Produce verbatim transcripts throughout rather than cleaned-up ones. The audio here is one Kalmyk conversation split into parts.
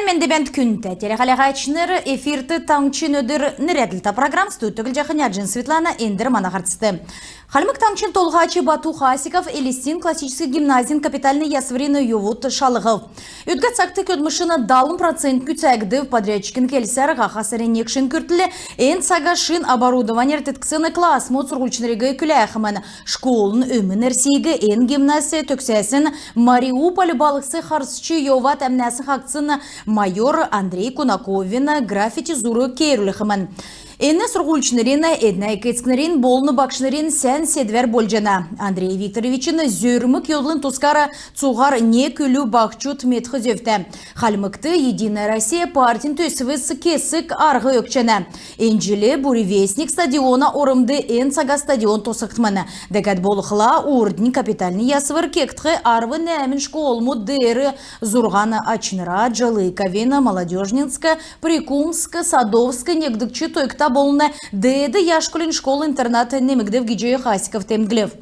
Менд бәәнт, күндтә телехәләгәчнр! Эфирт «Таңһчин өдр» нерәдлтә программ. Студьд Түглҗәхнә Җин Светлана. Эндр мана һарцд. Хальмг Таңһчин Толһач Бату Хасиков Элстин классическ гимназин капитальн ясврин йовуд шалһв. Өдгә цагт көдлмшин далн процент күцәгдв. Подрядчикин келсәр, һаха сарин нег шин күртл эн цага шин оборудованяр тетксн классмуд сурһульчнриг күләхмн. Школын өмн эрсиг эн гимназь төгсәсн, Мариуполь балһс харсч йовад әмнәсн хаһцсн майор Андрей Кунаковин граффити зург кеерүлхмн. Эн сурһульчнрин, эднә эк-эцкнрин болн багшнрин сән седвәр болҗана. Андрей Викторовичин зөрмг йовдлын тускар цуһар нег үлү баһчуд медх зөвтә. Хальмгт «Единая Россия» партин төсвс кесг арһ өгчәнә. Эн җил «Буревестник» стадиона ормд эн цага стадион тосхгдхмн. Дәкәд болхла, урднь капитальн ясвр кегдх арвн нәәмн школмуд деер зурһан Ачнра, Җалыковин, Молодежнинск, Прикумск, Садовск негдгч тойгта болн Деед Яшкулин школ-интернат немгдв гиҗ Хасиков темдглв.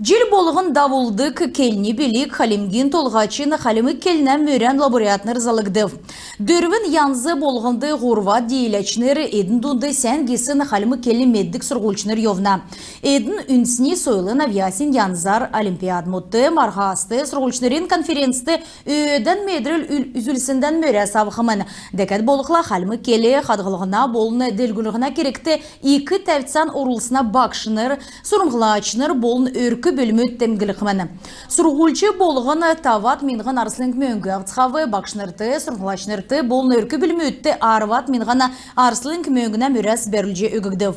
Җил болһн давулдг келн-билг Хальмгин Толһачин хальмг келнә мөрән лауреатнр залгдв. Дөрвн янз болһнд һурвад дииләчнр, эдн дунд сән гисн хальмг кел меддг сурһульчнр йовна. Эдн үндсн сойлын авъясин янзар олимпиадмудт, марһаст, сурһульчнрин конференцд өөдән медрл үл-, үзүлсндән мөрәс авхмн. Дәкәд болхла, хальмг кел хадһллһна болн делгрүллһнә кергт ик тәвцән орулсна багшнр, сурһмҗлачнр болн өрк-бүлмүд темдглхмн. Сурһульч болһн тавад миңһн арслң мөңг авцхав. Багшнрт, сурһмҗлачнрт болн өрк-бүлмүдт арвад миңһн арслң мөңгнә мөрәс бәрүлҗ өггдв.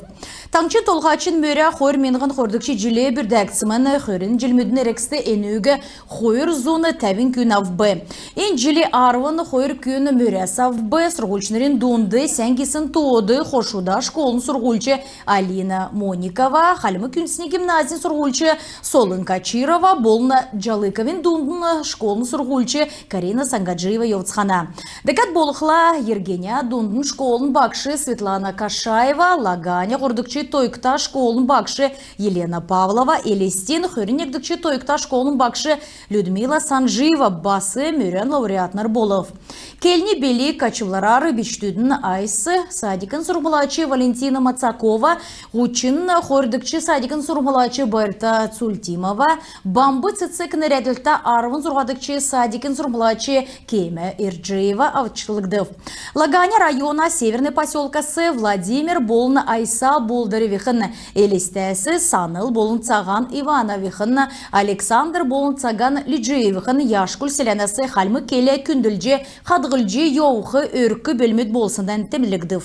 Таңһчин Толһачин мөрә хойр миңһн хойрдгч җил бүрдәгдсмн. Хөрн җилмүдин эргцд энүг хойр зун тәвн күн авв. Эн җил арвн хойр күн мөрәс авв. Сурһульчнрин дунд сән гисн тоод Хошуда школын сурһульч Алина Моникова, Хальмг үндсн гимназин сурһульч Солң Качирова болн Җалыковин дундын школын сурһульч Карина Сангаджиева йовцхана. Дәкәд болхла, Ергенә дундын школын багш Светлана Кашаева, Лаганя һурвдгч тойгта школын багш Елена Павлова, Элстин хөрн негдгч тойгта школын багш Людмила Санджиева бас мөрән лауреатнр болв. Келн-билг качлврар бичкдүдин «Айс» садикин сурһмҗлач Валентина Мацакова, һучн хойрдгч садикин сурһмҗлач Байрта Цультимова, «Бамб цецг» нерәдлтә арвн зурһадгч садикин сурһмҗлач Кемә Эрджиева авчлгдв. Лаганя района Северный поселкас Владимир болн Айса Болдыревихн, Элстәс Санл болн Цаһан Ивановихн, Александр болн Цаган Лиджиевихн Яшкуль селәнәс хальмг кел күндлҗ, хадһлҗ йовх өрк-бүлмүд болсндан темдглгдв.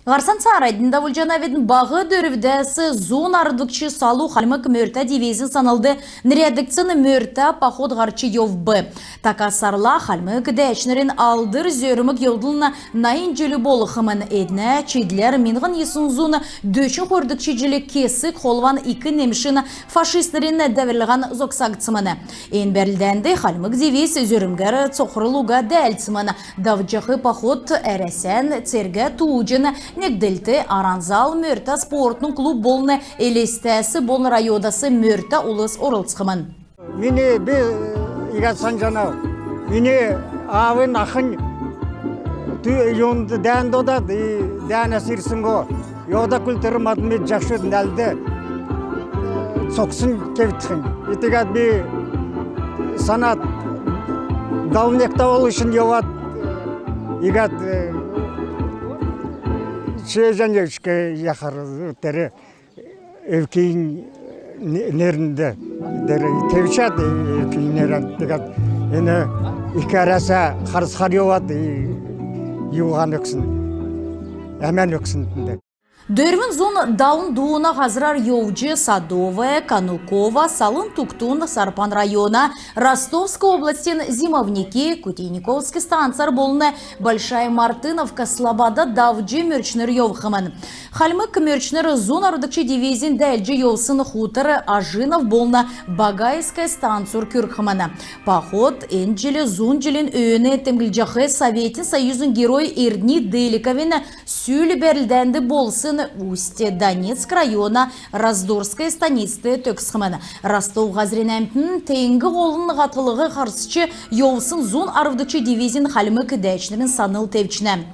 Һарцан цааранднь давулҗанавидн. Баһ Дөрвдәс зун арвдгч салу хальмг мөртә дивизин санлд нерәдгдсн мөртә поход һарч йовв. Така сарла хальмг дәәчнрин алдр зөрмг йовдлын найн җил болхмн. Эднә чидләр миңһн йисн зун дөчн хойрдгч җил кесг холван ик немшин фашистнрин дәврлһн зогсагдсмн. Эн бәрлдәнд хальмг дивиз зөрмгәр цокхрлго дәәлдсмн. Давҗах поход Әрәсән цергә-тууҗин негдлт, «Аранзал» мөртә спортын клуб болн Элстәс болн районудас мөртә улс орлцхмн. Мини би иигәд санҗанав. Мини аавнь, ахнь ту юнд дәәнд одад, и дәәнәс ирсн го. Йовдг күл тер мадн медҗәхшүд нәәлд цоксн кевтхинь. И тиигәд би санад, далн негтә болвчн йовад, иигәд, э, чееҗән йовчка яхар тер өвкин не-, нернд тер тевчәд, өвкин нернд. Тиигәд эн ик Әрәсә харсхар йовад, и юуһан өгсн, әмән өгсн. Дөрвн зун далн дууна һазрар йовҗ, Садовое, Кануково, Салын Тугтун, Сарпан района, Ростовск областин Зимовники, Кутейниковск станцар болн Большая Мартыновка, Слобода давҗ мөрчнр йовхмн. Хальмг мөрчнр зун арвдгч дивизин дәәлдҗ йовсн хутор Ажинов болн Багаевская станцур күрхмн. Поход эн җил зун җилин өөн темдглҗәх Советин Союзин Герой Эрдни Деликовин сүл бәрлдәнд болсн Усть-Донецк района Раздорская станицд төгсхмн. Ростов һазрин әмтн теңг һолын һатлһ харсч йовсн зун арвдгч дивизин хальмг дәәчнрин санл тевчнә.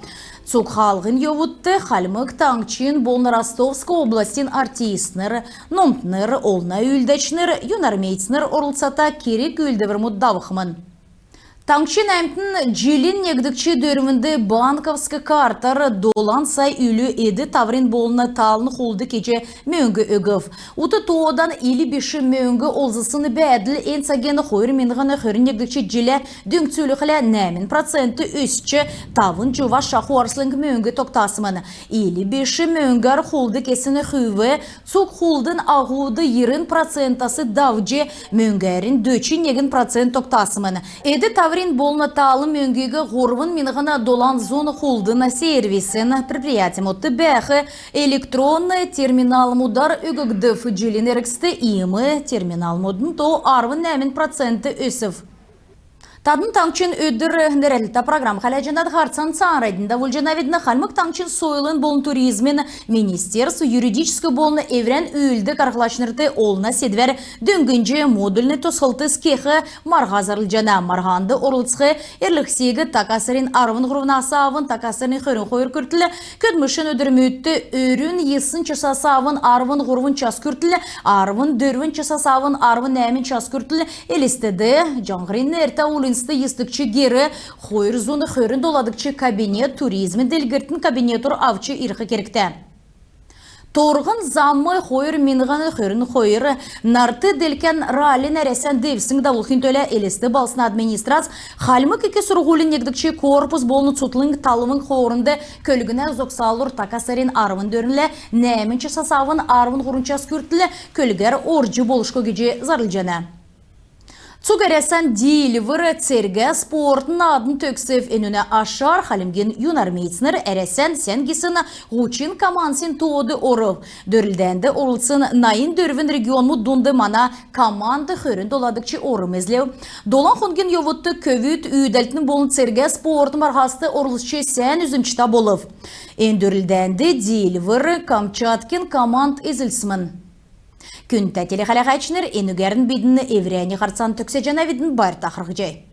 Цуг хаалһин йовудт Хальмг Таңһчин болн Ростовск областин артистнр, номтнр, олна үүлдәчнр, юнармейцнр орлцата керг-үүлдврмүд давхмн. Таңһчин әмтн җилин негдгч дөрвнд банковск картар долан сай үлү эд-таврин болн талдан хулд кеҗ мөңг өгв. Ут тоодан ил биш мөңг олзлсн бәәдл эн цагин хойр миңһн хөрн негдгч җиллә дүңцүлхлә нәәмн процент өсч, тавн җува шаху арслң мөңг тогтасмн. Ил биш мөңгәр хулд кесн хүв цуг хулдын аһуд йирн процентәс давҗ, мөңгәрн дөчн негн процент тогтасмн. Эд-таврин болн талдан мөңгиг һурвн миңһн долан зун хулдын сервисин предприятьмүдт бәәх электронн терминалмудар өггдв. Җилин эргцд иим терминалмудын то арвн нәәмн процент өсв. Тадн «Таңһчин өдр» нерәдлтә программ хәләҗәнәт. Һарцан цааранднь давулҗанавидн. Хальмг Таңһчин сойлын болн туризмин министерств юридическ болн эврән үүлддг арһлачнрт олна седвәр дөңнҗ модульн тосхлтс кех марһа зарлҗана. Марһанд орлцх эрлһсиг така сарин арвн һурвнас авн така сарин хөрн хойр күртл, көдлмшин өдрмүдт өрүн йисн часас авн арвн һурвн час күртл, арвн дөрвн часас авн арвн нәәмн час күртл Элстд Җаңһрин нертә уульнцд йисдгч гер хойр зун хөрн доладгч кабинет туризмин делгрлтин кабинетүр авч ирх кергтә. «Торһн зам хойр миңһн хөрн хойр» нарт делкән раллин Әрәсән девсң давулхин төлә Элст балһсна администрац Хальмг ик сурһулин негдгч корпус болн цутхлң талвң хоорнд көлгнә зогсалур така сарин арвн дөрвнлә нәәмн часас авн арвн һурвн час күртл көлгәр орҗ болшго гиҗ зарлҗана. Цуг Әрәсән «Диилвр» цергә-спортын наадн төгсв. Энүнә ашар хальмгин юнармейцнр Әрәсән сән гисн һучн командсин тоод орв. Дөрлдәнд орлцсн найн дөрвн регионмуд дунд мана команд хөрн доладгч орм эзлв. Долан хонгин йовудт көвүд үүдәлтин болн цергә-спортын марһаст орлцҗ, сән үзмҗтә болв. Эн дөрлдәнд «Диилвр-Камчаткин» команд эзлсмн. Күндтә телехәләһәчнр, энүгәрн бидн эврәннь һарцан төгсәҗәнәвидн. Байрта харһцхай.